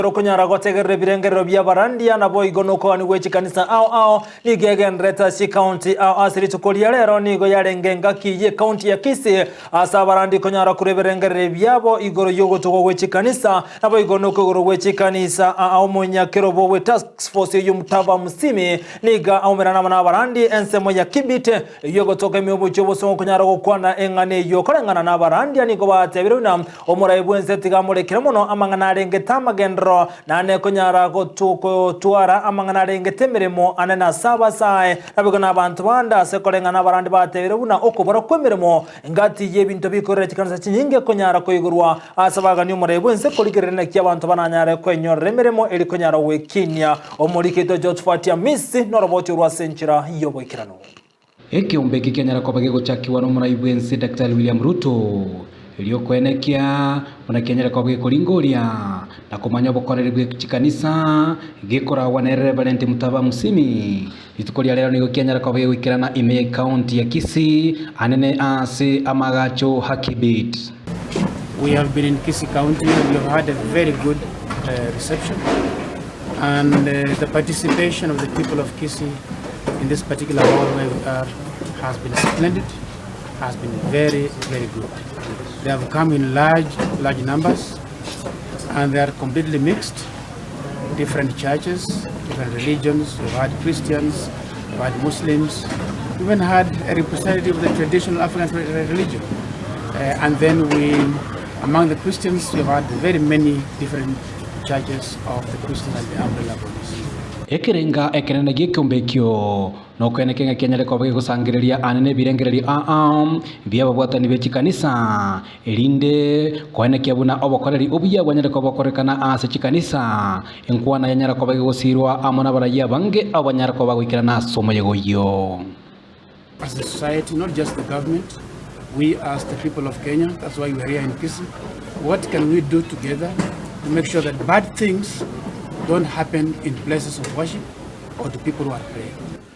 Okonyara gotegerera ebirengerero bi'abarandia naboigo nokogania gwe chikanisa ao ao nigo egendererete ase chikaunti ao ase rituko ria rero nigo yarenge engaki y'ekaunti ya Kisii ase abarandi konyara korwa ebirengerero biabo igoro y'ogotugwa gwe chikanisa naboigo nokoigorwa gwe chikanisa ao omonyakerobo bwe task force eyio Mutava Musimi nigo aumerana amo nabarandi ensemo ya Kibit eyio egotoka ime obochie obosongo konyara gokwana eng'ana eyio koreng'ana nabarandia nigo batebire buna Omorai bw'ense tiga amorekere mono amang'ana arengete amagenderero, naende konyara gotwara amang'ana arengete emeremo ane nase abasae, naboigo nabanto bande ase koreng'ana abarandi batebire buna okobora kw'emeremo engati y'ebinto bikorera chikanisa chinyinge konyara koigorwa ase abagani omorai bw'ense korigereria naki abanto bananyare kwenyorera emeremo eri konyara gwekinia. Omoriki oito Josphat Amisi noroboti orwo ase enchera y'oboikeranu. Ekeombe eke kianyara koba gegochakigwa nomorai bw'ense Daktari William Ruto, erio okoenekia buna kianyare koba gekoringoria na komanya obokoreri bwe chikanisa gekoragwa nere Reverend Mutava Musimi. Rituko ria rero nigo kianyara koba gegoikerana ime ye county ya Kisii anene ase amagacho Hakibit. We have been in Kisii County and we have had a very good uh, reception and uh, the participation of the people of Kisii in this particular hall where we are has been splendid, has been very, very good. They have come in large, large numbers and they are completely mixed, different churches, different religions. We've had Christians, we've had Muslims, we even had a representative of the traditional African religion. Uh, and then we, among the Christians, we've had very many different churches of the Christians and the umbrella bodies. Ekerenga ekenene gi'ekeombe ekio nokoeneke ng'a kianyare koba gegosangereria aane nebirengererio aa bi'ababwatani be chikanisa, erinde koenekia buna obokoreri obuya bwanyare koba bokorekana ase chikanisa, enkwana yanyara koba gegosirwa amo nabarayia abange abo banyare koba bagoikerana ase omoyega oyio. As a society, not just the government, we as the people of Kenya, that's why we are here in Kisii, what can we do together to make sure that bad things don't happen in places of worship or to people who are praying?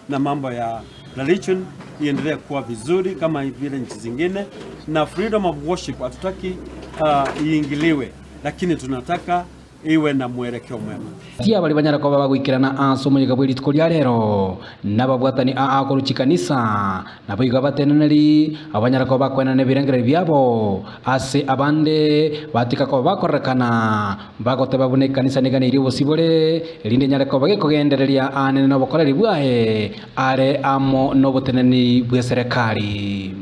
Na mambo ya religion iendelee kuwa vizuri kama vile nchi zingine, na freedom of worship hatutaki uh, iingiliwe, lakini tunataka iwe na mwelekeo mwema. Tiabare banyare koba bagoikerana ase omoyega bwe rituko ria rero, nababwatani aa korwa chikanisa, naboigo abateneneri, abanyare koba bakoenana ebirengererio biabo ase abande, batika koba bakorerekana, bagoteba buna ekanisa neganeirie obosibore, erinde enyare koba gekogendereria aane nobokoreri bwaye are amo noboteneneri bw'eserekari.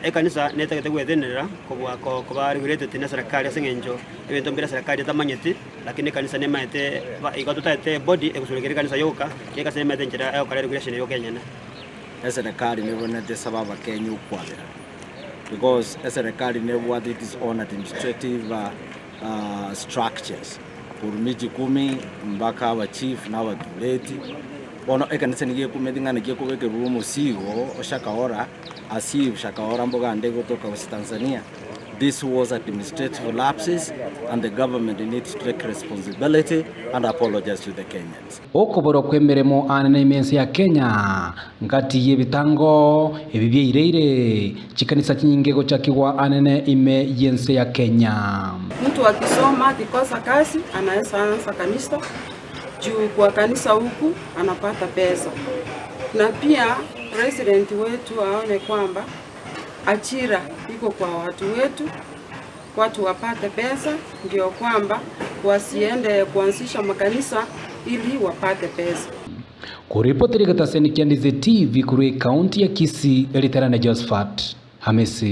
Ekanisa netagete gwetenerera kobua koba regulated ne serikali ase eng'encho ebinto mbire serikali etamanyeti, lakini ekanisa nemaete igo totagete ebody egosurekera ekanisa yoka, ekanisa nemaete enchera egokora regulation yoka enyene. Eserekari nebwenerete esabe abakenya okwabera because eserekari nebwate its own administrative structures korwa miji kumi mpaka abachief na abatureti. Bono ekanisa nigo ekumeti ng'a naki ekobekerwa omosigo o Shakahola as if Shakahola mbogande egotoka gose Tanzania. This was administrative lapses and the government needs to take responsibility and apologize to the Kenyans. Okoborwa kw'emeremo aane ime ense ya Kenya, ngati y'ebitango ebi biaireire chikanisa chinyinge gochakigwa anene ime y'ense ya Kenya. Mtu akisoma akikosa kazi anaweza anza kanisa juu kwa kanisa huku anapata pesa, na pia president wetu aone kwamba ajira iko kwa watu wetu, watu wapate pesa, ndio kwamba wasiende kuanzisha makanisa ili wapate pesa. Koripotera egetaseni kia Ndize TV korwa ekaunti ya Kisii, Eritarane Josephat Hamisi.